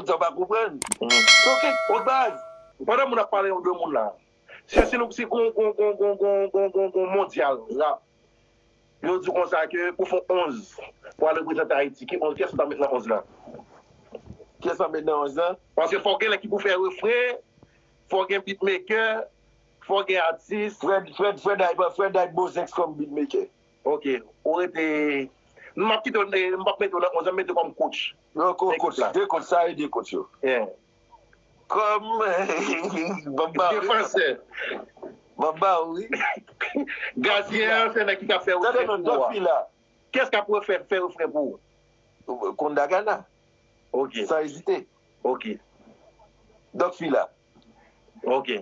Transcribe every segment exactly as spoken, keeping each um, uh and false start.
Sa w pa konprann? Donk, baz, pandan moun ap pale de moun la, si, si nou, si gon, gon, gon mondyal rap, yo di konsa ke pou fè onz, pou al reprezante Ayiti, ki onz, kiyès ou ta met nan onz la? Kiyès w ap met nan onz la? Paske fòk gen nèg ki pou fè refren, fòk gen beatmaker, fòk gen atis. Fred, Fred, Fred Hype, Fred Hype Bozenx kòm beatmaker. Ok, ou rete. M ap kite w, m p ap mete w nan onz, m mete w kòm coach. Non, ko-, coach, de coach, sa e de coach yo. Yeah. Kòm, ban m ba w, wi. Defansè. Ban m ba w, wi. Gadyen an, se nèg ki ka fè refren pou ou a. Tande non, Doc Fila. Kiyès k ap refè, fè refren pou ou? Kondagana. Ok. San ezite. Ok. Doc Fila. Ok.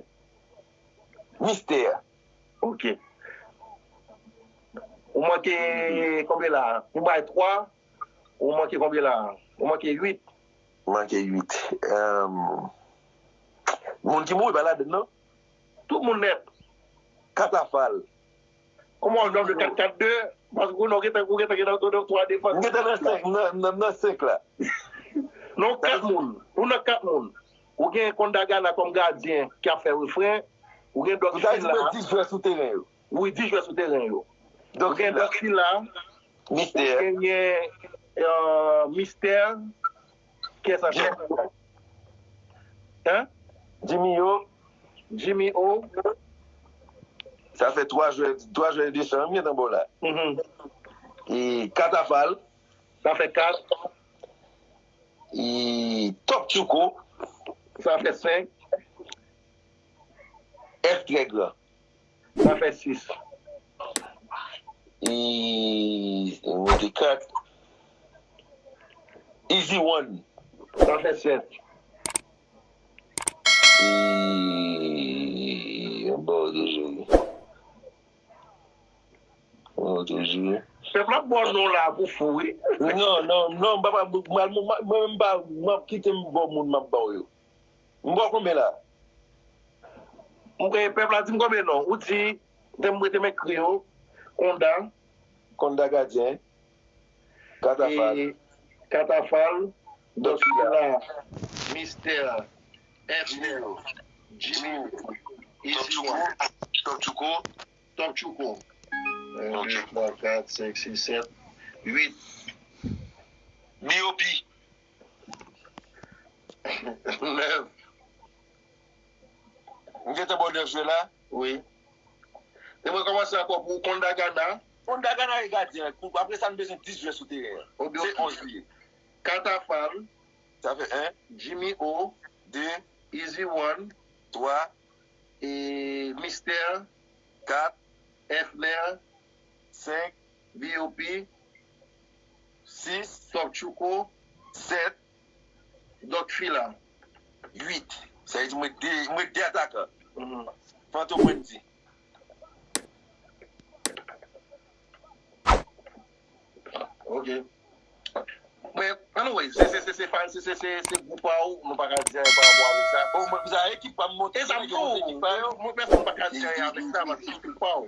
Mistè. Ok. Ou manke konbyen la? Ou bay twa, ou manke konbyen la? Ou manke uit. Manke uit. Em, moun ki mouri pa ladann, non? Tout moun nèt. Katafal. Kòman w jwe kat kat de? Paske ou non, ou gentan, ou gentan gen nan twa defans. M gentan nan senk, m nan, m nan, m nan senk la. Non, kat moun. Ou nan kat moun. Ou gen Kondagana kòm gadyen ki ap fè refren. Ou gen Doc Fila. Dis jwè sou teren yo. Wi, dis jwè sou teren yo. Ou gen Doc Fila. Mistè. Ou genyen, euh, Mistè. Kiyès ankò? Hein? Jimmy O. Jimmy O. Sa fè twa jwè, twa jwè de san m gentan ba w la. Mhm. E Katafal. Sa fè kat. E Top Tchouko. Sa fè senk. F Trè Gran. Sa fè sis. E, mwen te kat. Easy One. Sa fè sèt. E, anba w toujou. Anba w toujou. Pèp la ap ba w non la pou fou, wi. Non, non, non, m pa, pa, mwen, mwen, mwen, mwen, m pa, m ap kite m ba w moun m ap ba w yo. M ba w konbyen la? M kwè pèp la di m konbyen non. Ou di, te m rete m ekri yo, Konda. Konda gadyen. Katafal. E, Katafal, Doc Fila, Mistè, F Nèl, Jimmy, Easy One, Top Tchouko. Top Tchouko. Un, deux, trois, quatre, cinq, six, sept, huit. B O P. Nèf. M gentan ba w nèf jwè la? Wi. E mwen kòmanse ankò pou Kondagana. Kondagana e gadyen an. Pou, apre sa, n bezwen dis jwè sou teren an. Se onz li ye. Katafal. Sa fè en. Jimmy O. De. Easy One. Twa. E Mistè. Kat. F Nèl. Senk. B O P. Sis. Top Tchouko. Sèt. Doc Fila. Uit. Sa vle di mwen de, mwen de atakan. Mhm. Fantom Wendy. Ok. Men, anyway, se, se, se, se, se, se, se, se gwoup pa w, nou pa ka di anyen pa rapò avèk sa. Bon, mwen, sa ekip pa m monte, e sa m di w, ekip pa yo. Mwen, pèsonn pa ka di anyen avèk sa, paske se gwoup pa w.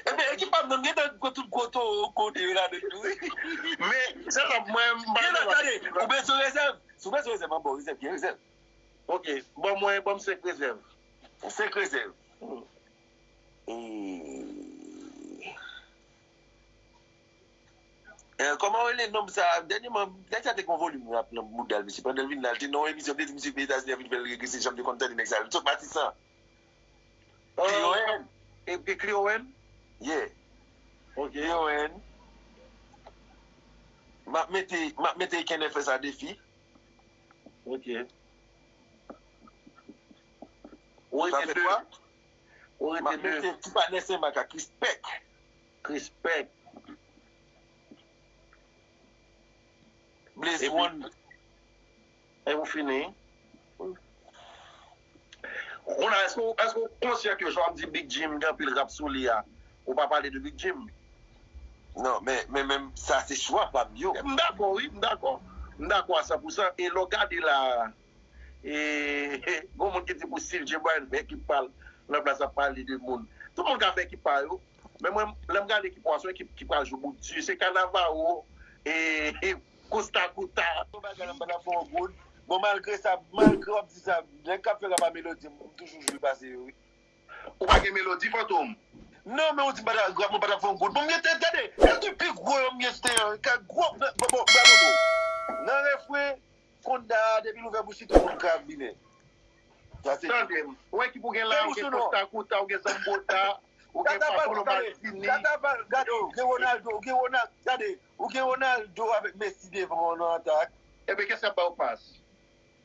Ebyen, ekip pa m nan, m gentan pran tout gwo towo kode yo ladan l tou, wi. Men, se sa, mwen, m pa gen tande, ou bezwen rezèv? Si w bezwen rezèv, m ap ba w rezèv, gen rezèv. Ok, ban mwen, ban m senk rezèv. Senk rezèv. Hmm. E, e, kòman rele nonm sa? Dènyèman, nèg sa te gon volim rap nan bouda l, mesye. Pandan l vin la, l te nan yon emisyon, m te di misye vin Etazini, vin fè l regrese, jan m te konn tande nèg sa. L sot pati san. Clio N. E, e Clio N? Yeah. Ok. Clio N. M ap mete, m ap mete Ken F S a defi. Ok. Ou rete de. Ou rete de. M ap mete ti patnè Senmak a, Krispèk. Krispèk. Blaze One. E ou fini? Kounye a, èske w, èske w konsyan ke jan w ap di Big Jim gen anpil rap sou li a, ou pa pale de Big Jim? Non, men, men, men sa se chwa pa m yo. M dakò, wi, m dakò. M dakò a san pou san. E lè w gade la, e, gon moun ki di pou Steve J. Bryan fè ekip pa l, nan plas ap pale de moun. Tout moun ka fè ekip pa yo. Men mwen, lè m gade ekip pa w, se yon ekip ki pral jwe bout di. Se Cannavaro, e, e, Costa Guta. Yon bagay nan banda fò goud. Bon, malgre sa, malgre w ap di sa, nèg k ap fè rap a melodi, m toujou jwe pase yo, wi. Ou pa gen melodi, Fantom? Non, men ou di m pa t ap, rap mwen pa t ap fè yon goud. Bon, m gen tèt, gade, tèt pi gwo yo m gen sou teren an, ka gwo, bon, bon, bravo, bro. Nan refren, konda, depi l ouvè bouch li, tout moun ka vini. Sa se Tande m. Ou wè ki pou gen la, ou gen Costa Curta, ou gen Zambota, ou gen Pablo Maldini. Gade, ou gen Ronaldo, ou gen Ronaldo, gade, ou gen Ronaldo avèk Messi devan w nan atak. Ebyen, kiyès k ap ba w pas?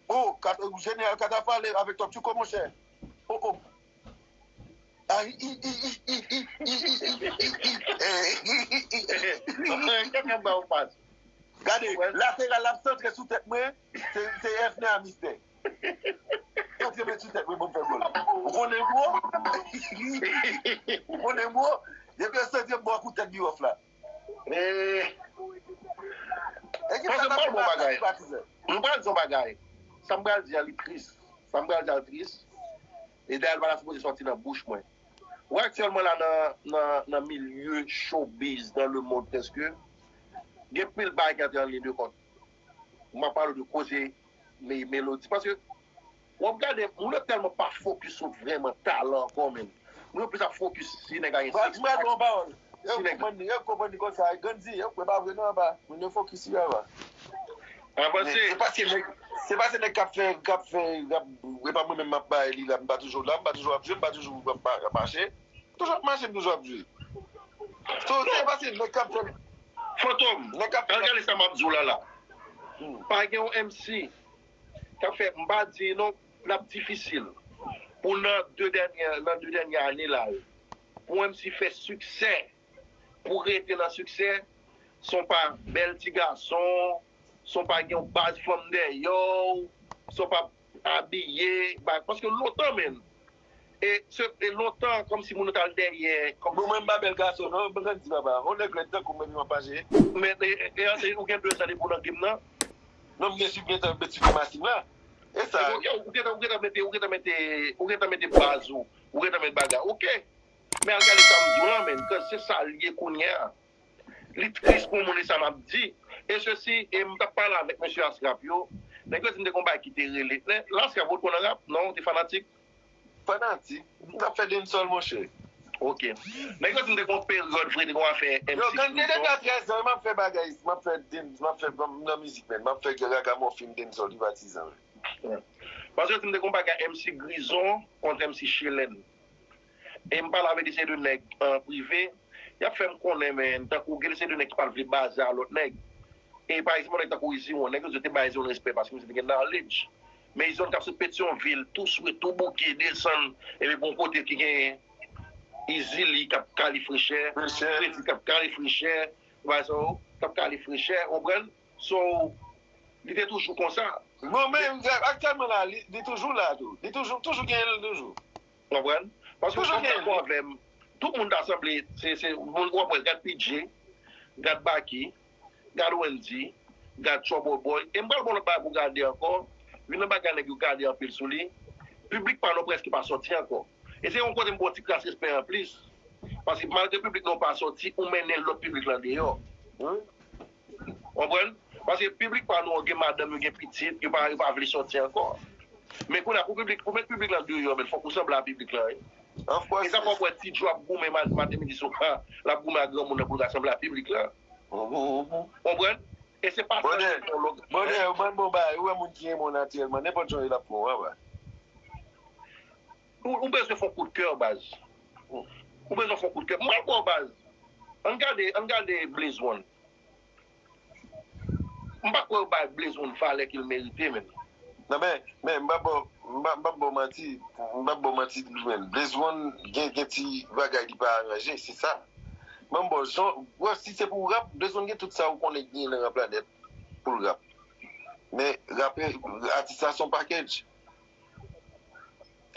Oh, Jeneral Katafale avèk Top Chuko, monchè. Oh, oh. Ah, i, i, i, i, i, i, i, i, i, i, i, i, i, i, i. Kèk ap ba w pas. Gade, lateral l ap santre sou tèt mwen, se, se Efner Amistè. Santre met sou tèt mwen, bon, fè gòl. Ou konnen, bro? Ou konnen, bro? Depi yo santre, m ba w kout tèt biwòf la. Eh. Ekip sa t ap fè bagay, patizan. Nou pral di yon bagay. Sa m pral di a, li tris. Sa m pral di a, li tris. E dayè, l pa ta sipoze sòti nan bouch mwen. Ou aktyèlman la nan, nan, nan milye showbiz, dans le monde, prèske, gen pil bagay ki antre an liy de kont. M ap pale de koze me-, melodi. Paske, w ap gade, moun yo tèlman pa fokis sou vrèman talan ankò, menm. Moun yo plis ap fokis si nèg la gen six pack. Mwen di yon pawòl. Yo konprann li, yo konprann li konsa. Gandhi, yo kwè pa vre non, anba. Moun yo fokis si anba. Avanse. Se paske nèg, se paske nèg k ap fè, k ap fè, k ap, e pa mwen menm m ap bay li la, m pa toujou la, m pa toujou ap jwe, m pa toujou ap ma-, ap mache. Toujou ap mache, m toujou ap jwe. So, se pa se nèg k ap fè. Fantom, nèg k ap fè. Al gade sa m ap di w la la. Hmm. Pa gen yon M C k ap fè, m pa di non, l ap difisil pou nan de dènyè, nan de dènyè ane la yo, pou yon M C fè siksè, pou rete nan siksè, si w pa bèl ti gason, si w pa gen yon baz fanm dèyè w, si w pa abiye, ba, paske lontan menm, e, se, e lontan, kòmsi moun yo t al dèyè, kòmsi. Bon, mwen m pa bèl gason, non, mwen grann di papa. On nèg lèd tankou mwen, epi m ap mache. Men, e, e, e, e, ou gen de zan depi w nan game nan? Non, m gen sip gentan met sou masin la. E sa. Ou, ou gentan, ou gentan mete, ou gentan mete, ou gentan mete baz ou, ou gentan mete bagay. Oke. Men al gade sa m di w lan, menn, cause se sa l ye kounye a. Li tris pou moun, e sa m ap di. E sesi, e m t ap pale avèk mesye Asrap yo. Nèg yo di m te gon bagay ki te rele. Lè, Asrap, ou te konn rap? Non, ou te fanatik? Fanatik. M t ap fè dancehall, monchè. Oke. Nèg yo di m te gon peryòd vre, te gon afè M C Grizzon. Yo, kan m te deja trèz an, m ap fè bagay, m ap fè dance, m ap fè, m nan mizik, menn. M ap fè ragamuffin, dancehall, li patizan. Paske yo di m te gon bagay M C Grizzon kont M C Chelèn. E m pale avèk de seri de nèg an prive, y ap fè m konnen, men, tankou gen de seri de nèg ki pa t vle baze a lòt nèg. E pa egzanp, yon nèg tankou Iziwon, nèg yo di yo te bay Iziwon respè paske misye te gen knowledge. Men Iziwon t ap sot Petyonvil, tou swe, tou bouke, desann, epi gon kote ki gen Izili k ap kale frechè, Fredi k ap kale frechè, ou pa sa, k ap kale frechè, ou konprann? So, li te toujou konsa. Bon, men, aktyèlman la, li, li toujou la tou. Li toujou, toujou gen l toujou. Konprann? Paske ou dakò avè m, tout moun ta sanble, se, se, moun, w ap wè, gad P J, gad Baky, gad Wendyy, gad Trouble Boy. E m pral ba w lòt bagay pou gade ankò. Youn nan bagay nèg yo gade anpil sou li, piblik pa nou prèske pa sòti ankò. E se yon kote m ba w ti kras respè anplis. Paske malgre piblik nou pa sòti, ou mennen lòt piblik lan deyò. Wi. Konprann? Paske piblik pa nou an gen madanm, yo gen pitit, yo pa, yo pa vle sòti ankò. Men kounye a, pou piblik, pou met piblik lan deyò, men fòk ou sanble a piblik lan, wi. Of course. E sa fè w wè Ti Djo ap goumen ma-, maten, midi, swa, l ap goumen ak granmoun nan pou l ka sanble a piblik lan. Mhm, mhm. Konprann? E se pa sa. Bonè, ou ban bon bagay, ou wè moun ki renmen w natirèlman, nenpòt jan w ye l ap pran w, a. Ou, ou bezwen fè yon kout kè, baz. Ou bezwen fè yon kout kè. Mwen, bon, baz. Ann gade, ann gade Blaze One. M pa kwè yo bay Blaze One valè ke l merite, menn. Non, men, men, m pa ba w, m pa, m pa ba w manti, m pa ba w manti, menn. Blaze One gen, gen ti bagay li pa aranje, se sa. Men m ba w, jan, wè, si se pou rap, Blaze One gen tout sa ou konnen ki gen nan rap la nèt pou l rap. Men, rapè, atis la se yon package.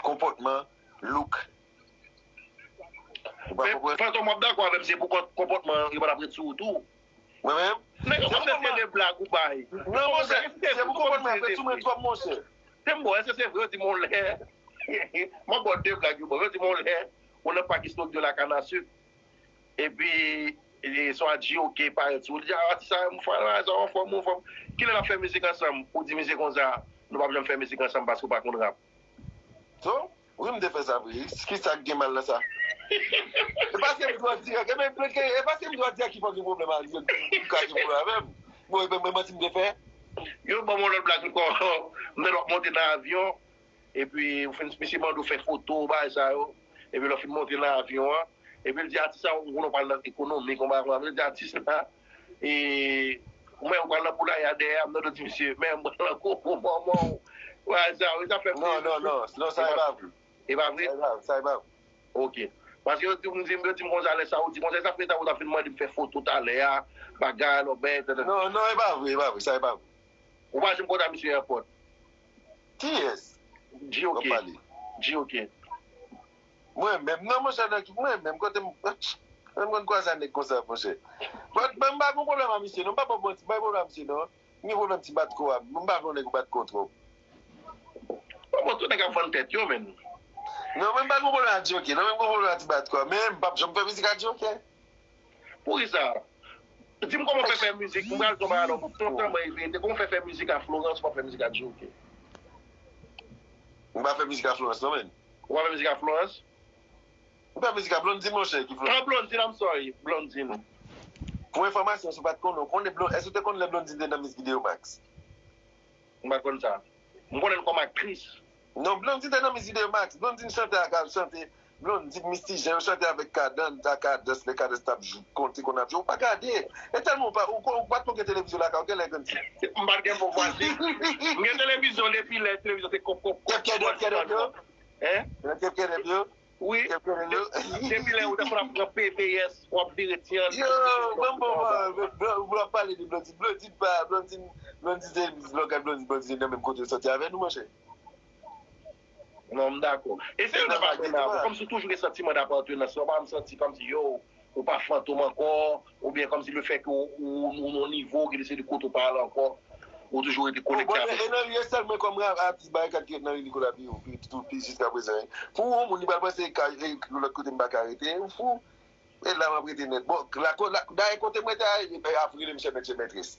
Konpòtman, look. Ou pa konprann? Fantom, w ap dakò avè m, se pou kont-, konpòtman yo pa t ap ret sou ou tou. Mwen menm? Nèg yo konprann se de blag ou bay. Non, monchè, se pou konpòtman yo ap ret sou mwen twòp, monchè. Se m bon, èske se vre? Yo di m yon lè. M ap ba w de blag yo ban. Yo di m yon lè, ou nan Pakistan, ou nan Kanasik. Epi, e, swa G O K parèt sou ou. Li di, "Ah, atis sa, m fè la, sa, anfòm, anfòm. Kilè n ap fè mizik ansanm?" Ou di misye konsa, Nou p ap janm fè mizik ansanm paske w pa konn rap. So, wi, m te fè sa vre. Ki sa k gen mal nan sa? E paske m dwòl dirèk. E men, e paske m dwòl dirèk ki fè w gen pwoblèm ak yo. M ka gen pwoblèm avè m. Bon, e ben, mwen, manti m te fè. Yo ban m yon lòt blag ankò. M te wè w ap monte nan avyon. Epi, ou fin, misye mande w fè foto, bagay sa yo. Epi, lè w fin monte nan avyon an. Epi, l di, atis la, ou konnen w pral nan ekonomik, yon bagay konsa. Epi, l di, atis la, e, mwen, ou pral nan poulay a dèyè a, m tande w di, misye, men, m pral nan koko manman w. Bagay sa yo, sa fè m. Non, non, non, non, sa e pa vre. E pa vre? Sa e pa, sa e pa vre. Ok. Paske yo di m, di m, yo di m konsa lè sa, ou di konsa, sa fè ta ou ta fin mande m fè foto talè a, bagay, lòbèy, tata. Non, non, e pa vre, e pa vre, sa e pa vre. Ou pa janm konn a misye airport. Kiyès? G O K. W ap pale. G O K. Mwen menm, non, monchè, nan ki, mwen menm, kote m, mwen m konn kwaze a nèg konsa, monchè. Mwen, mwen, m pa gon pwoblèm a misye, non, m pa ba w manti, m pa gen pwoblèm a misye, non. M gen pwoblèm ti bat kò a, m pa vle yon nèg ou bat kò twòp. Bon, bon, tout nèg ap vann tèt yo, men. Non, men m pa gen pwoblèm a G O K, non, men m gen pwoblèm a ti bat kò a, men m p ap janm fè mizik a G O K. Poukisa? Di m kòman w fè fè mizik, m pral di w bagay la, ou kontan mwen evite, kòman w fè fè mizik a Florence, ou pa fè mizik a G O K? M pa fè mizik a Florence, non, men. Ou pa fè mizik a Florence? M fè mizik a Blondine, monchè, ki Florence. Ah, Blondine, I'm sorry, Blondine. Pou enfòmasyon, si w pa t konnen, w konnen Blon-, èske w te konn lè Blondine te nan Miss Video Max? M pa konn sa. M konnen l kòm aktris. Non, Blondine te nan Miss Video Max. Blondine chante ak, al chante. Blondine, Misty Jean, yo chante avèk Kadans, ak Kadans, lè Kadans t ap jou-, konte konn ap jwe. Ou pa gade. E tèlman ou pa, ou, ou pa t ko gen televizyon lakay ou, genlè grann ti. M pa t gen bon vwazin. M gen televizyon depi lè televizyon te kòp, kòp, kòp. Kèp kèdèp, kèdèp yo. Hein? Kèp kèdèp yo. Wi. Kèp kèdèp yo. Depi lè ou te konn ap pran P V S, w ap vire tyann. Yo, bon, bon, bon, bon, bon, w ap pale de Blondine. Blondine pa, Blondine, Blondine se, Blondine, Blondine nan menm kote l sòti avè nou, monchè. Non, m dakò. E se yon bagay ki nève, kòmsi w toujou gen santiman dapatenans, ou pa janm santi kòmsi, yo, ou pa fantom ankò, oubyen kòmsi lefètke ou, ou, ou nan yon nivo, ki deside kote ou pa al ankò, ou toujou rete konekte avèk. E nan, e sèl mwen kòm atis Barikat ki ret nan Ri Nicolas pi, pi, pi, pi jiska prezan, wi. Pou yon moun, li pral panse ka, e, lòt kote m pa ka rete, ou fou. E la m ap rete nèt. Bon, la, la, dayè kote mwen te a, e, ap rele m chè mèt, chè mètres.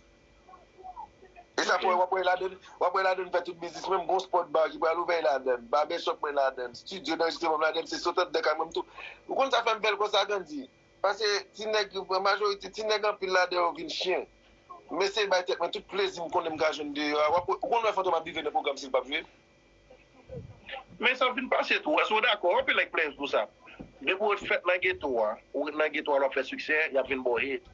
E sa fè w ap wè ladan, w ap wè ladan fè tout biznis mwen, m gon sport bar ki pral ouvè ladan, barbershop mwen ladan, studio danrejistreman m ladan, se sot anndan kay mwen m tou. Ou konn sa fè m bèl konsa, Gandhi? Paske ti nèg, majorite, ti nèg anpil ladan yo vin chen. M eseye bay tèt mwen tout plezi m konnen m ka jwenn deyò a. W ap, ou konn wè Fantom ap rive nan pwogram si l p ap jwe? Men sa vin pase tou, èske w dakò? Anpil nèg plenyen pou sa. Depi w ret fèt nan geto a, ou ret nan geto a, lè w ap fè siksè, y ap vin ba w hit.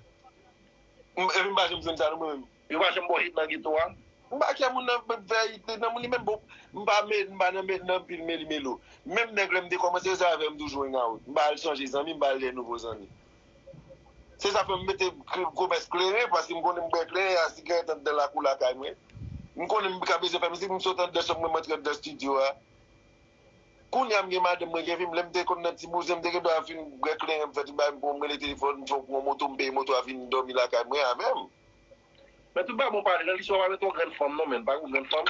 M, epi m pa janm jwenn sa non mwen menm. Yo pa janm ba w hit nan geto a? M pa kè moun nan fè hit nan moun li menm bon. M pa me, m pa nan me, nan pil meli melo. Menm nèg lè m te kòmanse yo se avè m toujou hang out. M pa al chanje zanmi, m pa al dèyè nouvo zanmi. Se sa fè m mete kle-, komès kleren, paske m konnen m bwè kleren a sigarèt anndan lakou lakay mwen. M konnen m ka bezwen fè mizik, m sot anndan chanm mwen, m antre anndan estidyo a. Kounye a m gen madanm mwen, gen fi m, lè m te konn nan ti bouzen, m te gen dwa fin bwè kleren, m fè tout bagay, m pran, m rele telefòn, m fè, m pran moto, m peye moto a vin dòmi lakay mwen avè m. Men tout bagay bon pale, nan listwa pa mete yon grenn fanm non, men pa gen yon grenn fanm.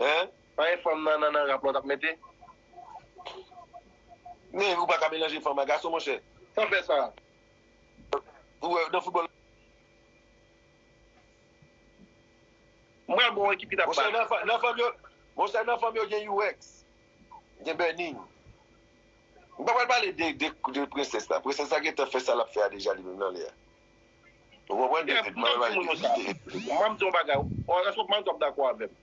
Hein? Pa gen fanm nan, nan, nan rap la w t ap mete. Men ou pa ka melanje fanm ak gason, monchè. Sa fè sa? Ou wè, nan foutbòl. M pral ba w ekip ki t ap Monchè, bat. Nan fanm, nan fanm yo, monchè, nan fanm yo gen U X, gen Burning. M pa pral pale de, de, de prensès la. Prensès la gentan fè sa l ap fè a deja li menm nan lè a. Ou konprann? Yeah, m ap di moun yo sa. M ap di yon bagay. Èske w ap dakò avè m?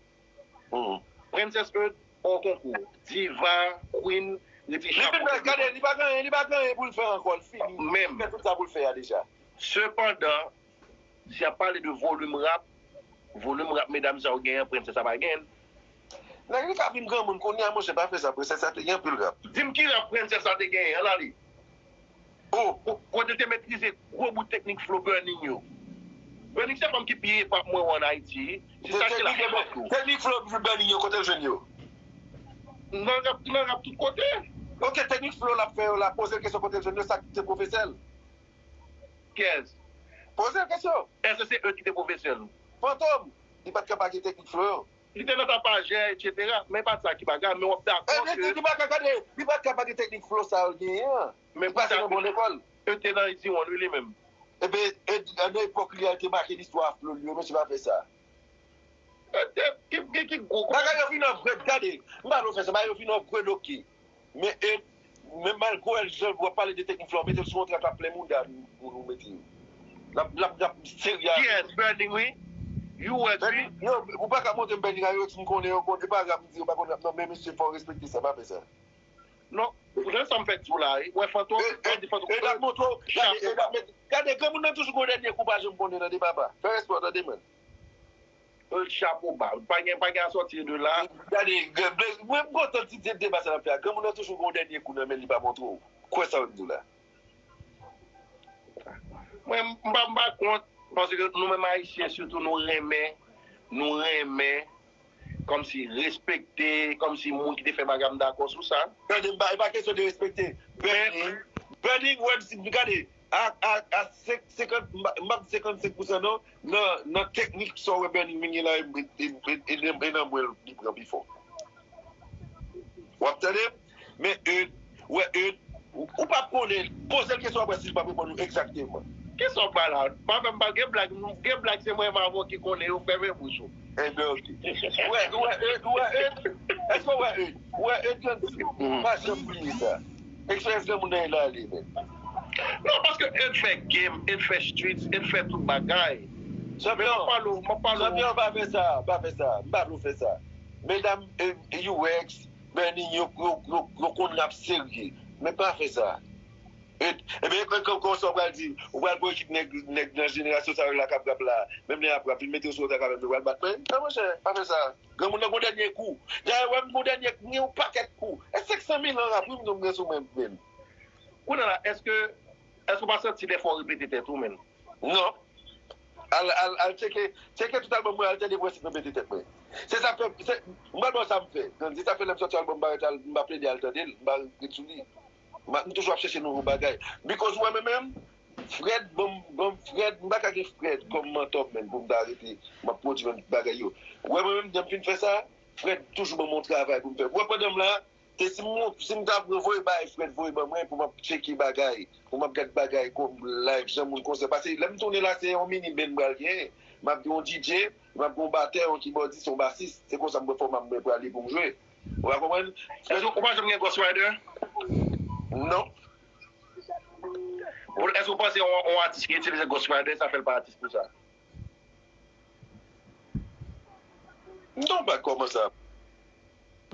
Mhm. Princess Earth, hors concours. Diva, Queen, rete Li fin fè, gade, li pa gen anyen, li pa gen anyen pou l fè ankò, l fini. Menm. Li fè tout sa pou l fè a deja. Sepandan, si y ap pale de volim rap, volim rap medam sa yo genyen, Princess a pa genyen. Nèg li ka vin granmoun kounye a, monchè, pa fè sa, Princess a te gen anpil rap. Di m ki rap Princess a te genyen, an ale. Oh! Ko-, kote l te metrize gwo bout teknik flow Burning yo. Burning se fanm ki pi epap mwen wè an Ayiti. Se sa ki la fòt yo. Teknik flow Burning yo, kote l jwenn yo? Nan rap, nan rap tout kote. Ok, teknik flow l ap fè yo la, poze l kesyon kote l jwenn yo, sa ki te pwofesè l? Kiyès? Poze l kesyon. Èske se yo ki te pwofesè l? Fantom, li pa t ka pa gen teknik flow yo. Li te nan tapajè, etsetera. Men pa t sa ki bagay, men w ap dakò Ebyen, ke li pa ka gade, li pa t ka pa gen teknik flow sa yo l genyen an. Men Li pase nan bon lekòl. Yo te nan Easy One, wi, li menm. Ebyen, e, nan epòk li a, li te make listwa flow li yo, mesye pa fè sa. Ki, ki, ki gwo. Bagay yo fin upgrade, gade. M pa vle w fè sa, bagay yo fin upgrade, ok. Men, e, men malgre w jan w ap pale de teknik la, w mete l sou yon trak la plen mouda pou nou mete yo. L ap, l ap, l ap serye avè. Yes, Burning, wi. U X, wi. Yo, ou pa ka montre m Burning a U X, m konnen yo konn, e pa rap, m di yo pa konn rap. Non, men mesye, fò w respekte sa, pa fè sa. Non, pou jan sa m fè di w la, wi. Wè, Fantom, e, e, di Fantom, e, l ap montre w, gade, e, l ap met, gade, granmoun nan toujou gon dènye kou, pa janm konnen, tande, papa. Fè respè w, tande, man. L chapo ba. Pa gen, pa gen a sòti de la. Gade, gade, mwen m kontan ti de deba sa n ap fè a. Granmoun nan toujou gon dènye kou nan men li pa montre w. Kwè sa w di w la. Mwen, m pa, m pa kont, paske nou menm Ayisyen, sitou, nou renmen, nou renmen, kòmsi respekte, kòmsi moun ki te fè bagay, m dakò sou sa. Gade, m pa, e pa kesyon de respekte. Burning, Burning, wè, gade, a, a, a senk, senkant, m pa, m pa di senkannsenk pousan non, nan, nan teknik sa w wè Burning vin gen la, e, e, e, e, e nan mwen li pran pi fò. W ap tande? Men Eude, wè Eude, ou, ou p ap konnen, poze l kesyon apre si l p ap reponn ou egzakteman. Kisa w ba la? Pa fè m pa gen blag, gen blag se mwen menm avè w ki konnen yo, fèmen bouch ou. Enben, ok. Ou wè, ou wè Eude, ou wè Eude? Èske w wè Eude? Ou wè Eude grandi? Pa janm bliye sa. Eksperyans granmoun nan e la li menm. Non, paske Eude fè game, Eude fè streets, Eude fè tout bagay. Chanpyon, chanpyon, pa fè sa, pa fè sa. M pa vle w fè sa. Medam, e, U X, Burning, yo, yo, yo, yo konn rap serye. Men pa fè sa. E, ebyen, kon, kon, konsa w pral di, ou pral pran ekip nèg, nèg nan jenerasyon sa yo la k ap rap la. Menm lè y ap rap, vin mete yo sou yon trak avè m, yo pral bat. Men, non, monchè, pa fè sa. Granmoun nan gon dènye kou. Dayè, wè m gon dènye, m gen yon pakèt kou. E senk san mil an rap, wi, m gen sou mwen menm. Kounye a la, èske, èske w pa santi dèfwa w repete tèt ou, menm? Non. Al, al, al tcheke, tcheke tout albòm mwen, al tande prensip repete tèt mwen. Se sa fè, se, m pral ba w sa m fè. Grann, se sa fè lè m sòti albòm parèt, al, m pa plede al tande l, m pa ret sou li. M, m toujou ap chèche nouvo bagay. Because ou wè mwen menm, Fred, bon, bon, Fred, m pa ka gen Fred kòm mantò m menm pou m ta rete, m ap pwodui menm bagay yo. Ou wè mwen menm, lè m fin fè sa, Fred toujou ban m yon travay pou m fè. Ou wè pandan m la, Te si m, si m ta pran voye bay Fred voye ban mwen pou m ap tcheke bagay, pou m ap gad bagay kòm live, jan moun konsèp. Paske lè m tounen la, se yon mini band m pral genyen. M ap gen yon D J, m ap gen yon batè, yon kibòdis, yon basis. Se konsa m pran fòma m mwen prale pou m jwe. Ou pa konprann? Èske ou pa janm gen Ghost Rider? Non. Ou, èske ou panse yon, yon atis ki itilize Ghost Rider, sa fè l pa atis pou sa? Non, pa kòman sa.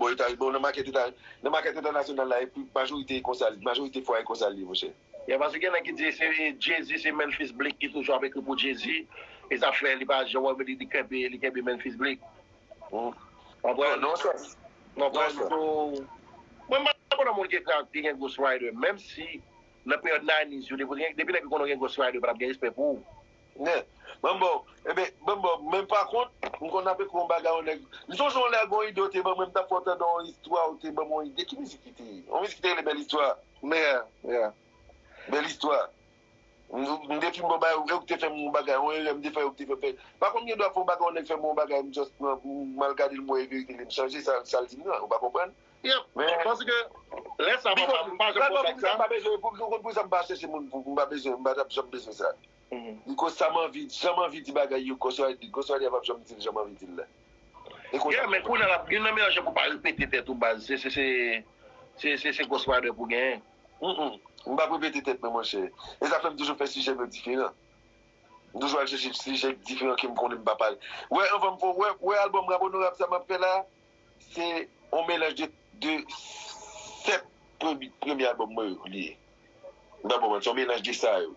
Bon, eta, bon, nan makèt eta, nan makèt entènasyonal la, e pi majorite e konsa, majorite fwa e konsa l ye, monchè. Ya, paske gen nèg ki di se Jay-Z, se Memphis Bleek ki toujou ap ekri pou Jay-Z, e sa fè li pa jan wè li, li kenbe, li kenbe Memphis Bleek. Hmm. Konprann? Non, non, sa. Konprann? Non, sa. So, mwen, m pa konn moun ki ekri, ki gen Ghost Rider, menm si nan peryòd nineties yo, depi, depi nèg yo konn gen Ghost Rider, pa t ap gen respè pou ou. Men, bon, bon, enben, bon, bon, men pa kont, m konn ap ekri yon bagay, yon nèg. M sonje yon lè gon ide w te ban mwen, m t ap fè w tande yon istwa, ou te ban mwen yon ide. Ki mizik ki te ye? Yon mizik ki te rele Bèl Istwa. Yeah, yeah. Bèl Istwa. M, m te fin bon bagay, ou te fè m yon bagay, yon erè m te fè, ou te fè, fè. Pa konn gen dwa fè yon bagay, yon nèg fè m yon bagay, m just pran, m al gade l, m wè e verite li, m chanje sa, sa l di m nan, ou pa konprann? Yep. Men, paske, lè sa, m pa, m pa janm fè bagay sa. M pa bezwen, pou, pou, pou sa, m pa chèche moun, pou, m pa bezwen, m pa t ap janm bezwen sa. Because sa m anvi, jan m anvi di bagay yo, Ghost Rider, Ghost Rider p ap janm di l jan m anvi di l la. E konsa. Yeah, men kounye a la, youn nan meyè jan pou pa repete tèt ou, baz, se, se, se, se, se, se Ghost Rider pou genyen. Mm, mm. M p ap repete tèt mwen, monchè. E sa fè m toujou fè sijè m yo diferan. M toujou al chèche sijè diferan ke m konnen m pa pale. Wè, anvan m fè, wè, wè albòm Rap Onorab sa m ap fè la, se yon melanj de, de sèt premye, premye albòm mwen yo li ye. M pa konprann, se yon melanj de sa yo.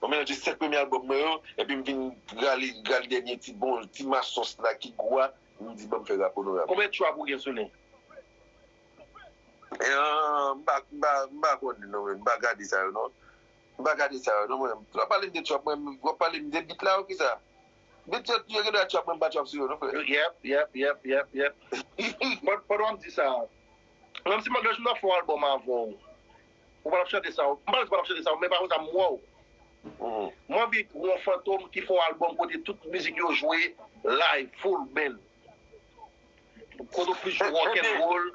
Yon melanj de sèt premye albòm mwen yo, epi m vin rale, rale dènye ti bon, ti masons la ki gwo a, m di ban m fè Rap Onorab. Konbyen track ou gen sou li? Eh, m pa, m pa, m pa konnen non, men m pa gade sa yo non. M pa gade sa yo non, mwen. W ap pale m de trap, mwen, w ap pale m de beat la, ou kisa? Beat yo, yo gen dwa trap, mwen m pa trap sou yo non, frè. Yep, yep, yep, yep, yep. Pandan w ap di sa, menm si m ap fè yon albòm avè w, ou pa t ap chante sa, ou, m pa di w pa t ap chante sa, men pa konsa m wè w. Mhm. M anvi wè yon Fantom ki fè yon albòm kote tout mizik yo jwe live, full band. Kote w plis jwe rock and roll.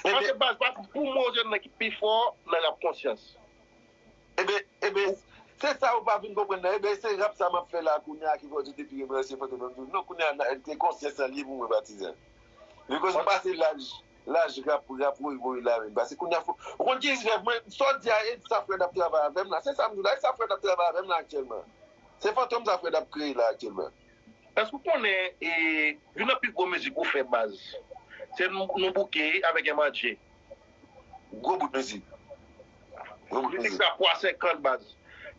Paske baz, pa pou mwen, se nan ki pi fò nan rap konsyans. Ebyen, ebyen, Se sa ou pa vin konprann nan. Ebyen, se rap sa m ap fè la kounye a ki fè w di depi gen mwen se Fantom nan m di w. Non, kounye a, nan, te konsyans lan li ye pou mwen, patizan. Because m pase laj, laj rap, rap woy woy la menm. Paske kounye a fò, ou konn ki rèv mwen, sa w di a, e sa Fred ap travay avè m la. Se sa m di w la, e sa Fred ap travay avè m la aktyèlman. Se Fantom sa Fred ap kreye la aktyèlman. Èske w konnen, e, youn nan pi gwo mizik ou fè, baz, se nou, nou bouke avèk M R J. Gwo bout mizik. Gwo bout mizik. Mizik sa fwa senkant, baz.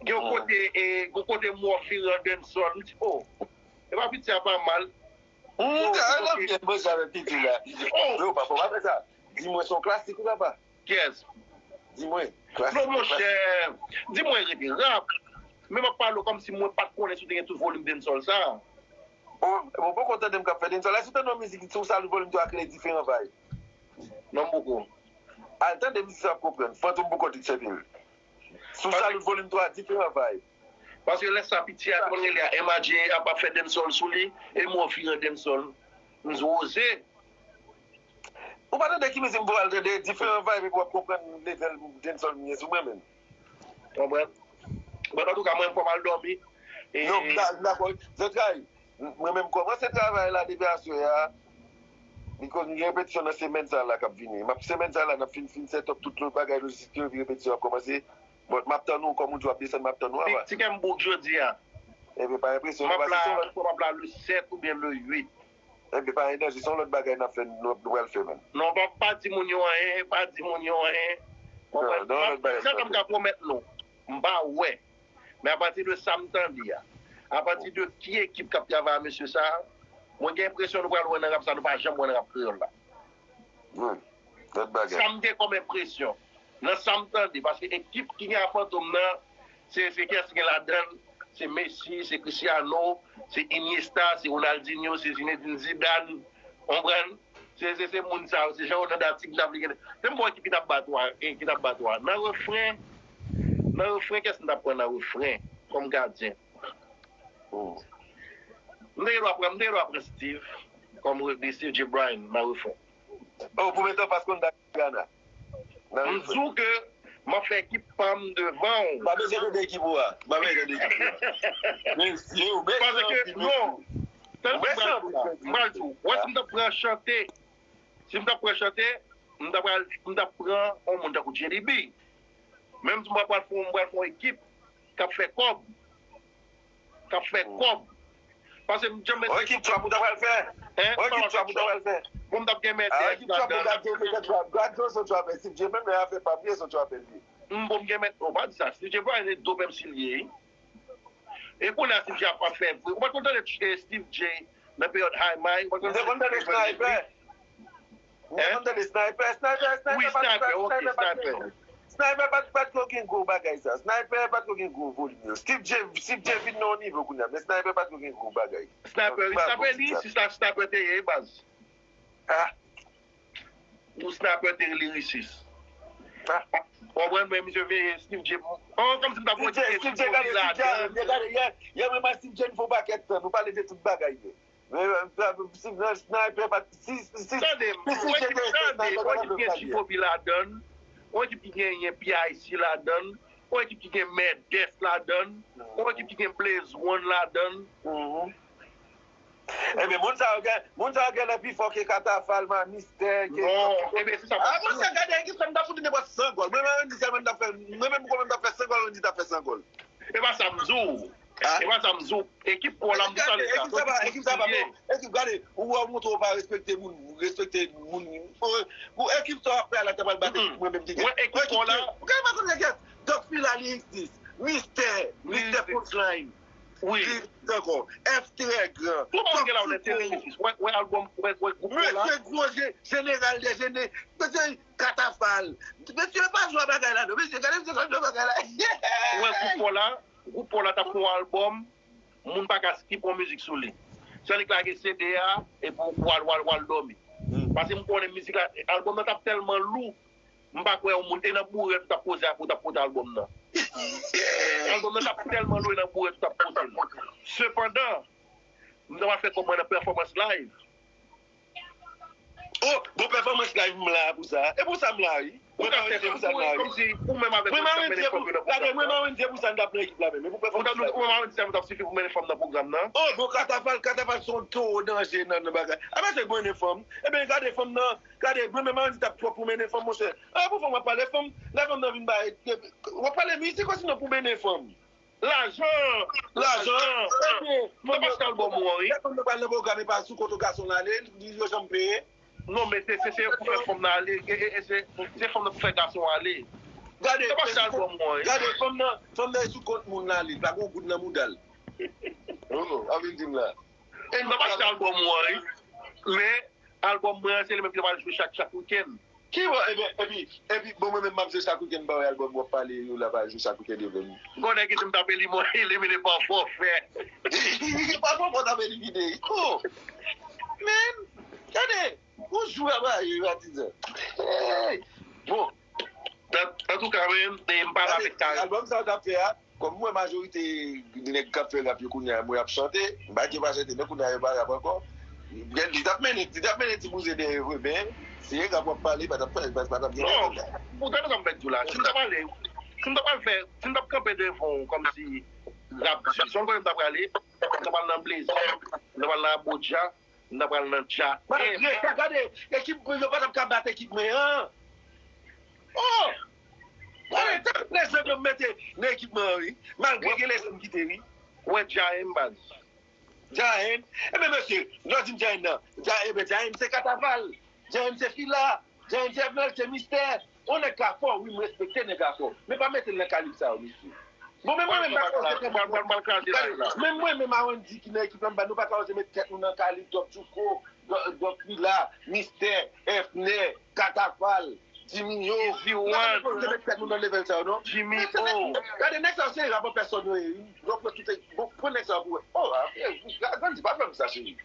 Gen yon kote, e, gen yon kote mò vire an dancehall. M di, oh, e pa piti a pa mal. Hum, oh, ah, ok. Manje avèk piti la. Oh. Yo, papa, pa fè sa. Di mwen se yon klasik ou papa. Kiyès? Di mwen. Klasik. Non, monchè. Di mwen rete rap. Men m ap pale w kòmsi mwen pa t konnen si w te gen tout volim dancehall sa. Oh, mwen poko tande m k ap fè dancehall. Èske w tande yon mizik sou Salut Volume twa k rele Diferan Vibe? Non, m poko. Al tande mizik sa w ap konprann. Fantom poko t chante l. Sou Salut Volume twa, Diferan Vibe. Paske lè sa piti a, konn rele a M R J ap, ap fè dancehall sou li, e mò vire an dancehall. M di, oze. Ou pa tande ki mizik m pou al tande, Diferan Vibe, epi w ap konprann level dancehall m ye sou mwen menm. Konprann? Bon, antouka, mwen, fò m al dòmi. E non, m da- m dakò. Zantray, mwen menm kòmanse travay la depi aswè a. Li konn gen repetisyon nan semèn sa la k ap vini. M ap, semèn sa la, n ap fin, fin set up tout lòt bagay lojistik yo, epi repetisyon ap kòmanse. Bon, m ap tann ou, kòm ou di w ap desann, m ap tann ou ava. Ti kè m bouk jodi a. Ebyen, pa enpresyon, m ap la, m ap la le sèt oubyen le uit. Ebyen, pa gen danje, se yon lòt bagay n ap fè, nou, nou pral fè menm. Non, pa, pa di moun yo anyen, pa di moun yo anyen. Konprann? Non, non, lòt bagay n ap fè. Sa m ka pwomèt nou, m pa wè. Men apati de sa m tande a, apati de ki ekip k ap travay a mesye sa a, mwen gen enpresyon nou pral wè nan rap sa, nou pa janm wè nan rap kreyòl la. Wi, lòt bagay. Sa m gen kòm enpresyon, nan sa m tande, paske ekip ki gen a Fantom nan, se, se kiyès ki gen ladan l? Se Messi, se Cristiano, se Iniesta, se Ronaldinho, se Zinedine Zidane, konprann? Se, se, se moun sa yo, se Jean Renald Atik, m ta vle gen. Se m bon ekip ki t ap bat ou a, e ki t ap bat ou a. Nan refren, nan refren, kiyès m t ap pran nan refren kòm gadyen? M te gen dwa pran, m te gen dwa pran Steve kòm re- Steve J. Bryan nan refren. Oh, pou met anfas konn Dagana. M di w ke m ap fè ekip pa m devan w. Pa bezwen tande ekip ou a. Pa bezwen tande ekip ou a. Mesye, ou mechan anpil, mesye. Paske, non. Tande sa m pral di w. M pral di w. Wè, si m t ap pran chante, si m t ap pran chante, m t ap pral, m t ap pran yon moun tankou Jelly B. Menm si m pral fè, m pral fè yon ekip k ap fè kòb. K ap fè kòb. Paske m janm... Yon ekip trap ou ta pral fè? Yon ekip trap ou ta pral fè? Bon, m t ap gen Mèt Dès ladan. Gad Joe, se trap, Steve J menm lè y ap fè papye, se trap li. M, bon, m gen Mèt, ou pa di sa, Steve J Bryan e dope M C li ye, wi. E kounye a Steve J ap, ap fè vre. Ou pa t konn tande, eh, Steve J nan peryòd High Mind? Ou pa t konn tande Sniper? Ou pa konn tande Sniper? Sniper, Sniper pa t, Sniper pa t, Sniper pa t, pa t ko gen gwo bagay sa. Sniper pa t ko gen gwo volim yo. Steve J, Steve J vin nan yon nivo kounye a, men Sniper pa t ko gen gwo bagay. Sniper, Sniper lirisis la, Sniper te ye, baz. Ah. Yon Sniper te lirisis. Ah. Ou konprann, men misye veye Steve J. Oh, kòmsi m ta pran Steve J, gade, Steve J, gade, yè, yè, mwen, Steve J, nou fè yon pakèt tan, nou pale de tout bagay yo. Men, eh, si, nan, Sniper pa, si, si, si, tande, si, si, ou ekip, tande, ou ekip gen Chico B ladan l, ou ekip ki genyen P I C ladan l, ou ekip ki gen Mèt Dès ladan l, ou ekip ki gen Blaze One ladan l. Ebyen, moun sa yo gen, moun sa yo genlè pi fò ke Katafal, Mistè, ke... Non, ebyen, se sa. Ah, monchè, gade, ekip sa, m ta fout li nenpòt san gòl. Mwen menm, Wendy sèlman, m ta fè, mwen menm, kòman m ta fè san gòl, Wendy ta fè san gòl. E pa sa m di w. E pa sa m di w. Ekip pa w la, m di sa, ekip sa pa, ekip sa pa bon. Ekip, gade, ou wè, ou montre ou pa respekte moun, respekte moun. Ou, ou, ekip sa w ap fè la, ta pral bat ekip mwen menm ki gen. Wè, ekip pa w la. Ou ka pa konn lè gen Doc Fila, li egzis. Mistè, Mistè Punchline. Wi. Ki ankò? F Trè Gran. Tout moun gen la w nèt, se lirisis. Wè, wè albòm, wè, wè gwoup la. Mesye gwo je-, jeneral de jene-, mesye Katafal. Mesye pa jwe bagay la, non. Mesye, gade mesye sa jwe bagay la. Wè gwoup pa w la, gwoup pa w la t ap fè yon albòm, moun pa ka skip yon mizik sou li. Sa li k lage C D a, epi w al, w al, w al dòmi. Paske m konnen mizik la, albòm nan t ap tèlman lou, m pa kwè yon moun, e nan bourèt ou t ap poze, ou t ap pote albòm nan. Albòm nan t ap tèlman lou, e nan bourèt ou t ap poze l. Sepandan, m ta pral fè kòb mwen nan pèfòmans live. Oh, bon pèfòmans live m la pou sa. E pou sa m la, wi. Mwen pa wè se pou sa m la, wi. Mwen pa wè se pou, gade, mwen pa wè se pou sa m t ap nan ekip la menm. E pou pèfòmans live. Ou menm avè di sa, ou t ap sifi pou mennen fanm nan pwogram nan. Oh, bon, Katafal, Katafal se yon towo danje nan, nan bagay. Apa se pou mennen fanm. Ebyen, gade fanm nan, gade, mwen menm avè di t ap twòp pou mennen fanm, monchè. Ah, pou fanm w ap pale, fanm, lè fanm nan vin bay, w ap pale mizik osinon pou mennen fanm. Lajan, lajan. Ebyen, m ap achte albòm ou an, wi. Lè fanm nan pral nan pwogram, e pa sou kont yon gason l ale, li yo janm peye. Non, men se, se, se pou fè fanm nan ale. E, e, e se, se fanm nan pou fè gason ale. Gade, m ap achte albòm ou an, wi. Gade, fanm nan, fanm nan e sou kont moun l ale, li pa gen yon goud nan mouda l. Oh, w ap vin di m la. E m ap achte albòm ou an, wi. Men, albòm mwen an, se li menm ki pral jwe chak, chak wikenn. Ki bò, ebyen, epi, epi, bon, mwen menm, m ap jwe chak wikenn, m pa wè albòm w ap pale yo la, pa jwe chak wikenn, yo menm. Konnen ki di m t ap elimine, elimine pa fòfè. Pa fòfè w t ap elimine. Oh! Men, gade, ou jwe a ba yo, yo a di sa. Hey! Bon. An, antouka, men, e, m pale avèk Karen. Albòm sa w t ap fè a, kòm m wè majorite de nèg k ap fè rap yo kounye a, mwen ap chante, m pa di yo pa chante, men kounye a yo pa rap ankò. Li t ap mennen, li t ap mennen ti bouzen dèyè vre, men si e rap w ap pale, pa t ap fè, pa, pa t ap gen bagay la. Non, ou tande sa m fèk di w la. Si m ta pale, si m ta pral fè, si m t ap kanpe devan w kòmsi rap di, se yon kote m ta prale, m ta pral nan Blaze, m ta pral nan Abodja, m ta pral nan Dja. Malgre sa, gade, ekip mwen yo pa t ap ka bat ekip mwen an. Oh! Gade, tank lèzanm yo mete nan ekip mwen an, wi. Malgre gen lèzanm kite, wi. Ou wè Dja M, baz. Dja M. Ebyen, mesye, lè w di m Dja M nan, Dja, ebyen, Dja M se Katafal. Dja M se Fila. Dja M se Evnel, se Mistè. Yon nèg ka fò, wi, m respekte nèg la fò. Men pa mete l nan kalib sa yo, mesye. Bon, men mwen menm, m pa ka oze tèt mwen. Gade, menm mwen menm, Awandy ki nan ekip la, m ba nou pa ka oze met tèt nou nan kalib Doc Tchouco, Doc, Doc Fila, Mistè, Evnel, Katafal, Jimmy O. Easy One. Nou pa ka oze met tèt nou nan level sa yo, non. Jimmy O. Gade, nèg sa yo se rap an pèsòn yo ye, wi. Donk, mwen kite, bon, pran nèg sa yo pou wè. Oh, ah, eh, Awandy, pa fè m sa, cheri.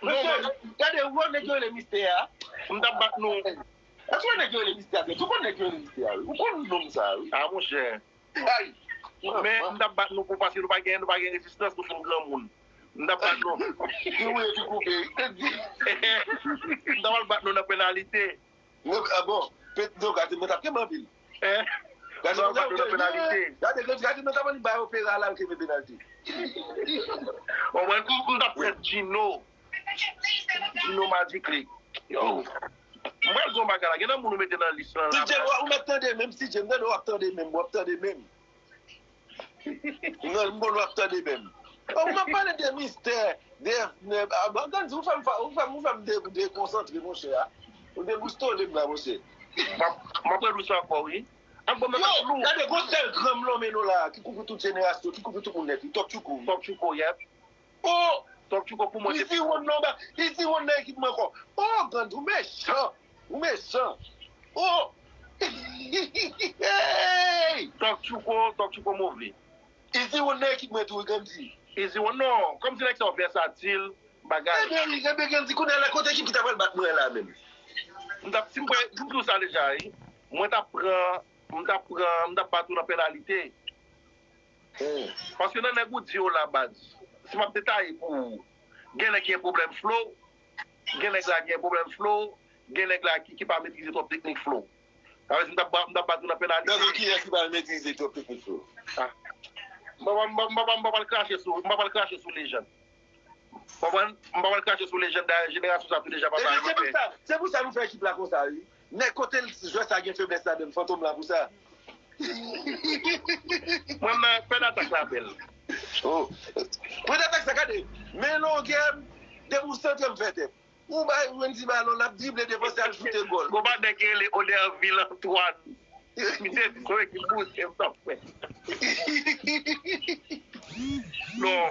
Mesye, gade, ou wè nèg yo rele Mistè a? M t ap bat nou. Èske w wè nèg yo rele Mistè a? Ou konn nèg yo rele Mistè a, wi. Ou konn nonm sa, wi. Ah, monchè. Ay! Men, m t ap bat nou pou, paske nou pa gen, nou pa gen rezistans, nou fin granmoun. M t ap bat nou. Ki wouye ki koupe, wi. M t ap al bat nou nan penalite. Non, ah bon. Pet, non, gade, mwen t ap kenbe anpil. Hein? Gade, nou ap bat nou nan penalite. Gade, gade, gade, nou t ap annik bay opera la, yo kenbe penalite. Bon, mwen, m, m t ap pran Gino. Gino Magic League. Yo. M pral di yon bagay la. Gen nan moun ou mete nan lis lan la. Si Jen, ou mèt tande menm, si Jen tande, w ap tande menm, w ap tande menm. Non, m bon, w ap tande menm. Oh, m ap pale de Mistè, de, de, ah, bon, Gandhi, ou fè m fa-, ou fè m, ou fè m de-, dekonsantre, monchè, a. Ou deboustole m la, monchè. M ap, m ap pran dous ankò, wi. Albòm nan t ap lou. Yo, gade, gon sèl granm lonmen nou la, ki kouvri tout jenerasyon, ki kouvri tout moun nèt, wi. Tòk Tchouko, wi. Tòk Tchouko, yep. Oh! Tòk Tchouko pou mwen. Easy One nan ba, Easy One nan ekip mwen ankò. Oh, Gandhi, ou mechan. Ou mechan. Oh! Hey! Tòk Tchouko, Tòk Tchouko move. Easy One nan ekip mwen tou, wi, Gandhi. Easy One, non. Kòmsi nèg sa yo vèsatil, bagay. Ebyen, wi, ebyen, Gandhi, kounye a la, kote ekip ki ta pral bat mwen la menm? M t ap, si m pran, m di w sa deja, wi. Mwen t ap pran, m t ap pran, m t ap bat ou nan penalite. Hmm. Paske nan nèg ou di yo la, baz, si m ap detaye pou ou, gen nèg ki gen pwoblèm flow, gen nèg la ki gen pwoblèm flow, gen nèg la ki, ki pa metrize twòp teknik flow. Sa vle di m t ap ba-, m t ap bat ou nan penalite. Nan kiyès ki pa metrize twòp teknik flow? Ah. M pa, m pa, m pa, m pa pral krache sou, m pa pral krache sou lejann. Konprann? M pa pral krache sou lejann, dayè jenerasyon sa tou deja pa... Ebyen, se pou sa, se pou sa nou fè ekip la konsa, wi. Nèg kote l, jwè sa gen feblès ladan l, Fantom la pou sa. Mwen, mwen, Pèdatak la bèl. Oh. Pèdatak sa, gade, men longè m, depi w santre m fè tèt. Ou bay Wendy balon, l ap drible defanse al choute gòl. Gon patnè ki rele Odervil Antoine. Misye di se yon ekip bouse m t ap fè. Non.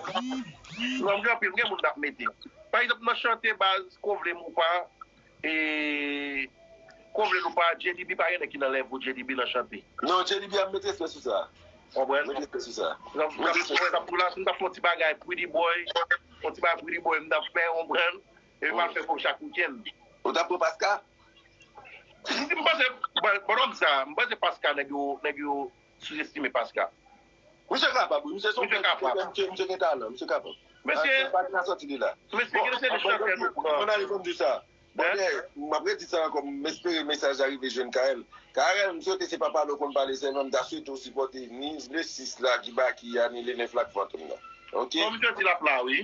Non, m gen anpil, m gen moun m t ap mete. Pa egzanp, nan chante baz, ke w vle m ou pa, e, ke w vle l ou pa, J D B pa gen nèg ki nan level J D B nan chante. Non, J D B ap mete respè sou sa. Konprann? Mete respè sou sa. Mete respè sou sa. Mwen, m t ap fè yon ti bagay, Pretty Boy, yon ti bagay Pretty Boy, m t ap fè, konprann? Epi m al fè pou chak wikenn. Ou t ap pran Paska? M, m panse, bon, bon, m sa, m panse Paska, nèg yo, nèg yo souzestime Paska. Misye kapab, wi, misye se yon... Misye kapab. Misye, misye gen talan, misye kapab. Mesye, pa gen sòti li la. Mesye, bon, gen se de chantè nou pran. Ann ale fò m di sa. Ok, m ap redi sa ankò, m espere mesaj la rive jwenn Karèl. Karèl, m swete se pa pale w konn pale sèlman, m ta swete w sipòte ni le sis la, Gibaki a, ni le nèf la k Fantom nan. Ok? Bon, misye di l ap la, wi.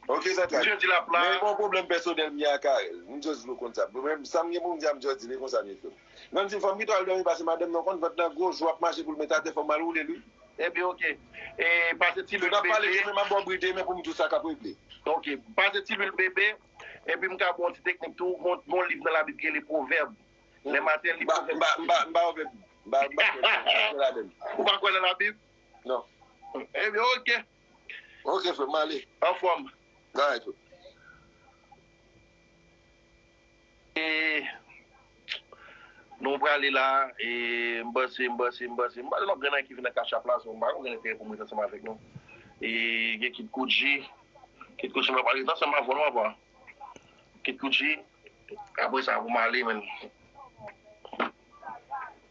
Ok, zantray. Misye di l ap la. Men bon pwoblèm pèsonèl m gen ak Karèl. M just vle w konn sa. Mwen, sa m gen pou m di a, m just di l, e konsa m ye frè m. Menm si fò m kite w al dòmi, pase madanm nan konn vant nan gwo, jou ap mache pou l met atè, fò m al woule l, wi. Ebyen, ok. E pase ti lwil bebe. Si n ap pale demen, m ap ba w bri demen pou m di w sa k ap regle. Ok. Pase ti lwil bebe, epi m ka ba w ti teknik tou, gon, gon liv nan Labib ki rele Pwovèb. Lè maten, li Pwovèb. M pa, m pa, m pa, m pa kwè, m pa, m pa kwè nan sa ladan. Ou pa kwè nan Labib? Non. Ebyen, ok. Ok, frè m, m ale. Anfòm. Alright, frè. E nou prale la, e m panse, m panse, m panse, m panse lòt grenn ki vin nan Cash App la, so m pa gen okenn enterè pou m ret ansanm avèk nou. E gen Kid Koudji, Kid Koudji, m ap ret ansanm avè w, non, papa. Kid Koudji, apre sa, pou m ale, menn.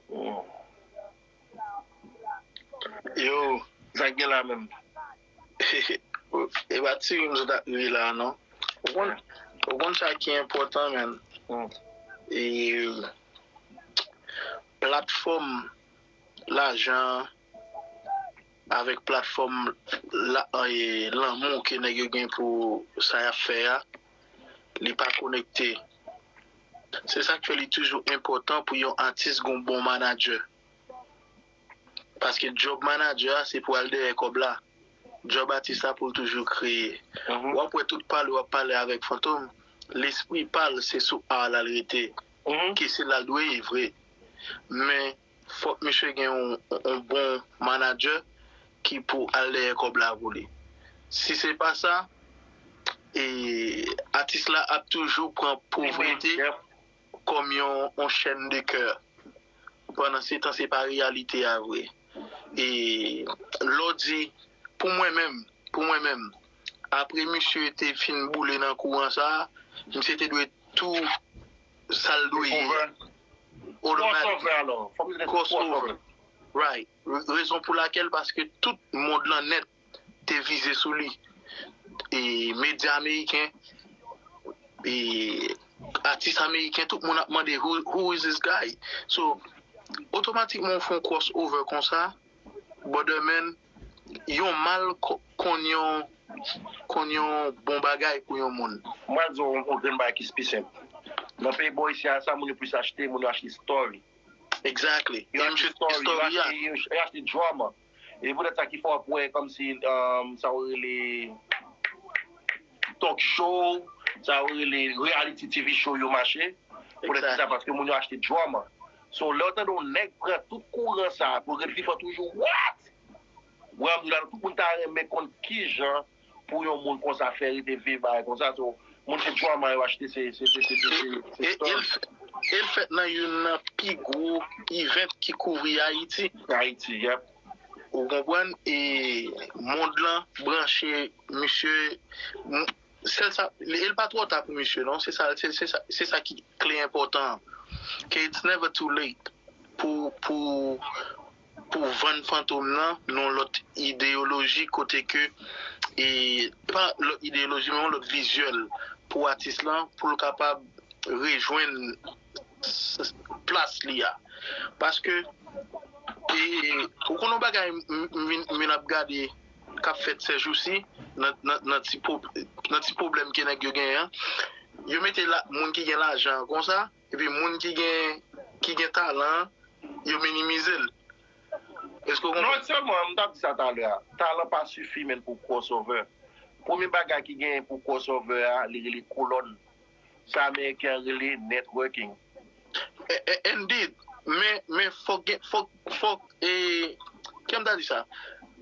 Hmm. Yo, sa k gen la menm? E pa ti moun sot ap rive la, non. Ou konn, ou konn sa ki enpòtan, menn. Hmm. E platfòm lajan avèk platfòm la, e, lanmou ke nèg yo gen pou sa y ap fè a, li pa konekte. Se sa k fè li toujou enpòtan pou yon atis gon bon manadjè. Paske djòb manadjè a, se pou al dèyè kòb la. Djòb atis la pou l toujou kreye. Mhm. W ap wè tout pale w ap pale avèk Fantom, lespri pa l, se sou art la l rete. Mhm. Ke se la l dwe ye vre. Men, fòk misye gen yon, yon bon manadjè ki pou al dèyè kòb la pou li. Si se pa sa, e, atis la ap toujou pran povrete, yep, kòm yon, yon chèn de kè. Pandan se tan, se pa reyalite a vre. E lè w di, pou mwen menm, pou mwen menm, apre misye te fin boule nan kouran sa a, misye te dwe tou sa l dwe ye. Crossover. Automatic. Crossover, alò. Fòk misye te crossover. Crossover. Right. Re-, rezon pou lakèl, paske tout mond lan nèt te vize sou li. E medya ameriken, e atis ameriken, tout moun ap mande, "Who, who is this guy?" So, otomatikman, w fè yon crossover konsa, brother man, yon mal ko-, konn yon, konn yon bon bagay pou yon moun. Mwen di w yon grenn bagay ki pi senp. Nan peyi bò isi a, sa moun yo plis achte, moun yo achte story. Exactly. Yo achte story, yo achte, yo achte drama. E poutèt sa ki fè w ap wè kòmsi, um, sa yo rele talk show, sa yo rele reality T V show yo mache. Poutèt ki sa? Paske moun yo achte drama. So, lè w tande yon nèg pran tout kouran sa a, pou l ret vivan toujou, what? Wè, m di la, tout moun ta renmen konn kijan pou yon moun konsa fè rete viv bagay konsa. So, moun se drama yo achte, se, se, se, se, se, se, se e, e, e l fè-, e l fèt nan youn nan pi gwo event ki kouvri Ayiti. Ayiti, yep. Ou konprann? E mond lan branche, misye, m-, sèl sa, e l pa twò ta pou misye, non. Se sa, se, se sa, se sa ki kle enpòtan an. Ke it's never too late pou, pou, pou vann Fantom nan yon lòt ideyoloji kote ke, e, pa lòt ideyoloji, men yon lòt vizyèl pou atis lan, pou l kapab rejwenn s-, s-, plas li a. Paske, e, ou konn yon bagay m, m, m vin, m vin ap gade k ap fèt sèjousi nan, nan, nan ti pwob-, nan ti pwoblèm ke nèg yo genyen an. Yo mete la, moun ki gen lajan an konsa, epi moun ki gen, ki gen talan an, yo minimize l. Èske w konprann? Non, sèlman, m t ap di sa talè a. Talan pa sifi, menn, pou crossover. Premye bagay ki genyen pou crossover a, li rele kolòn. Sa Ameriken an rele networking. E, e, indeed. Men, men fòk gen, fòk, fòk, e, kè m ta di sa?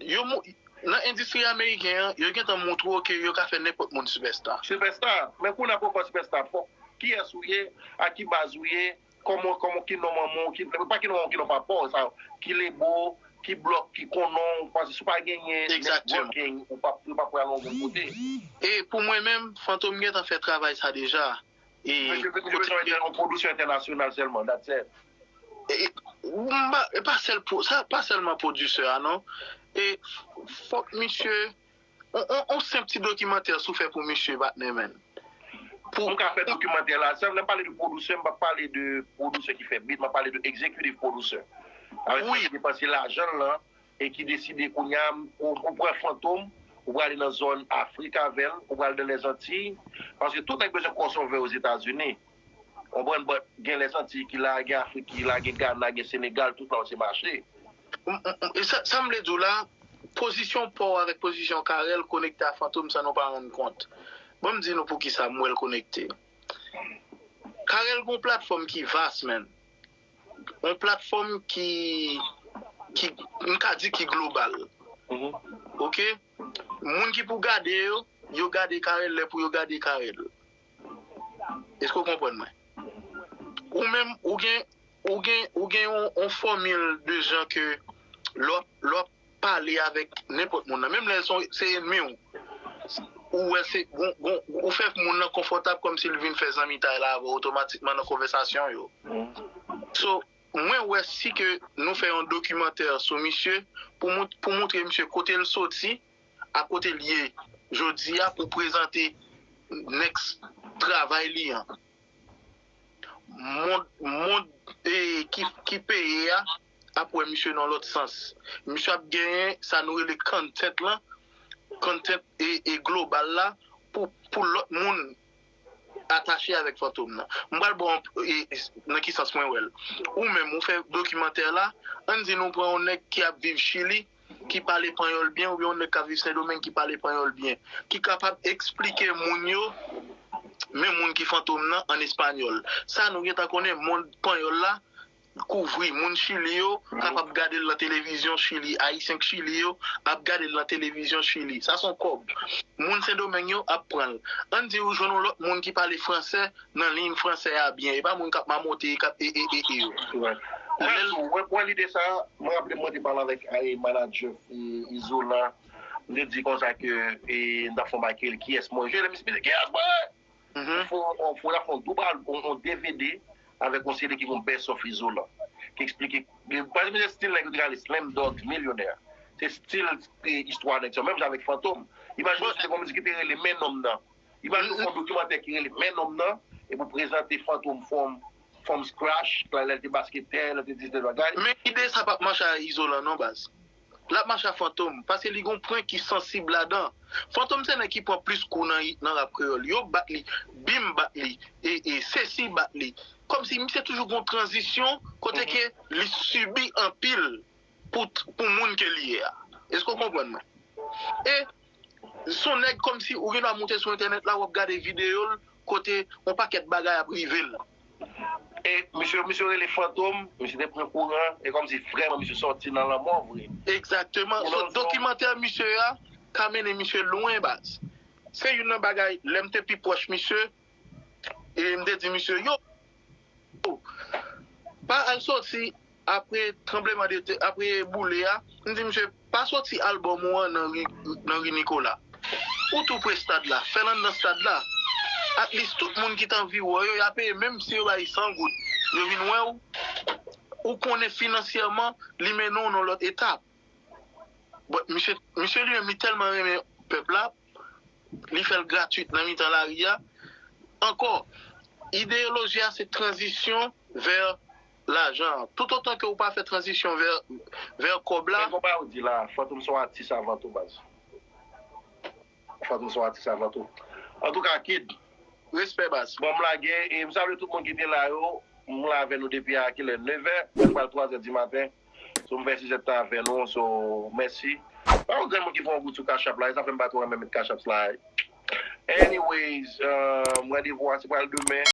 Yo mou-, nan endistri ameriken an, yo gentan montre w ke yo ka fè nenpòt moun sipèsta. Sipèsta. Men kounye a pou w fè sipèsta, fòk kiyès ou ye, ak ki baz ou ye, kòman, kòman, ki non manman w, ki, pa ki non manman w, ki non papa w, sa, ki lebo, ki blòk, ki konnen w, paske si w pa genyen networking, ou p ap, ou p ap pral yon bon kote. E pou mwen menm, Fantom gentan fè travay sa deja. E misye, misye bezwen entè-, yon pwodiksyon entènasyonal sèlman, that's it. E, e, m pa, e pa sèl pwo-, sa, pa sèlman pwodiksè a, non. E f-, fòk misye, on, on, on senp ti dokimantè si w fè pou misye, patnè, menn. Pou m ka fè dokimantè la, sa lè m pale de pwodisè, m p ap pale de pwodisè ki fè beat, m ap pale de executive producer. Avèk sa ki depanse lajan l lan e ki deside kounye a, ou, ou pran Fantom, ou prale nan zòn Afrik avè l, ou prale nan Lèzantiy, paske tout nèg bezwen crossover Ozetazini. Konprann, but gen Lèzantiy ki la, gen Afrik ki la, gen Gana, gen Senegal, tout la se mache. M- m- m- e sa, sa m vle di w la, pozisyon pa w avèk pozisyon Carel konekte a Fantom san nou pa rann kont. Ban m di nou poukisa m wè l konekte. Carel gen yon platfòm ki vas, man. Yon platfòm ki, ki, m ka di ki global. Ok? Moun ki pou gade yo, yo gade Carel lè pou yo gade Carel. Èske w konprann mwen? Ou menm, ou gen, ou gen, ou gen yon, yon fòmil de jan ke lè w ap, lè w ap pale avèk nenpòt moun nan, menm lè se, se enmi w, ou wè se, gon, gon, ou fè moun nan konfòtab kòmsi l vin fè zanmitay la avè w otomatikman nan konvèsasyon yo. So, mwen wè si ke nou fè yon dokimantè sou misye pou, mont, pou montre misye kote l soti, a kote l ye jodi a pou prezante next travay li an. Mond, mond e, ki, ki peye a ap wè misye nan lòt sans. Misye ap genyen sa nou rele content lan, content e, e global la pou, pou lòt moun atache avèk Fantom nan. M pral ba w e, nan ki sans mwen wè l. Ou menm, ou fè dokimantè la, ann di nou pran yon nèg ki ap viv Chili, ki pale panyòl byen, oubyen yon nèg k ap viv Sendomeng ki pale panyòl byen, ki kapab eksplike moun yo, men moun ki Fantom nan an espanyòl. Sa nou gentan konnen, mond panyòl la kouvri. Moun Chili yo kapab gade l nan televizyon Chili. Ayisyen k Chili yo ap gade l nan televizyon Chili. Sa se yon kòb. Moun Sendomeng yo ap pran l. Ann di ou jwenn yon lòt moun ki pale fransè nan liy fransè a byen. E pa moun k ap mamote, k ap e, e, e, e yo. Wè, wè, wè lide sa, mwen raple mwen te pale avèk e, manadjè e, Izolan. M te di konsa ke e, m t ap fè yon bagay ke l, kiyès mwen jwe, lè misye di kiyès mwen ye? Fò, fò, fò n ap fè yon doub al-, yon, yon D V D avèk yon seri ki gon Best of Izolan, ki eksplike, paske se stil nèg yo te rele Slam Dogs Milyonè. Se stil e, istwa nèg sa, menm jan avèk Fantom. Imajine w si te gon mizik ki te rele Men Nonm Nan. Imajine w fè yon dokimantè ki rele Men Nonm Nan, epi w prezante Fantom from, from scratch, lè l te basketè, lè l te di tèl bagay. Men ide sa p ap mache a Izolan non, baz. L ap mache a Fantom, paske li gon pwen ki sansib ladan. Fantom se nèg ki pran plis kou nan, nan rap kreyòl. Yo bat li, Bim bat li, e, e Sesi bat li. Kòmsi misye toujou gon tranzisyon kote ke li sibi anpil pou, pou moun ke li ye a. Èske w konprann mwen? E s on nèg kòmsi ou gen dwa moute sou entènèt la, w ap gade videyo l, kote yon pakèt bagay ap rive l. E misye, misye rele Fantom, misye te pran kouran, e kòmsi vrèman misye sòti nan lanmò vre. Egzakteman. So, dokimantè misye a ka mennen misye lwen, baz. Se youn nan bagay, lè m te pi pwòch misye, e m te di misye, yo, pa al sòti apre tranbleman de tè, apre boule a, m di misye, pa sòti albòm ou an nan ri, nan ri Nikola. Ou tou pre stad la, fè l anndan stad la. At least tout moun ki t anvi wè w yo, y a peye, menm si yo bay san goud, yo vin wè w. Ou konnen finansyèman, li mennen w nan lòt etap. But misye, misye li menm, li tèlman renmen pèp la, li fè l gratwit nan mitan lari a. Ankò, ideyoloji a se tranzisyon vè lajan an. Toutotan ke ou pa fè tranzisyon vè, vè kòb la. Men konpa yo di la, Fantom se yon atis avan tou, baz. Fantom se yon atis avan tou. Antouka, Kid. Respè, baz. Bon, m lage, e m salye tout moun ki te la yo. M la avè nou depi a kilè? Nevè, prèske pral twazè di maten. So, m fè sizè tan avè nou, so, mèsi. Pa yon grenn moun ki fè yon goud sou Cash App la, e sa fè m pa twò renmen met Cash App la. Anyways, euh, m randevou a se pral demen.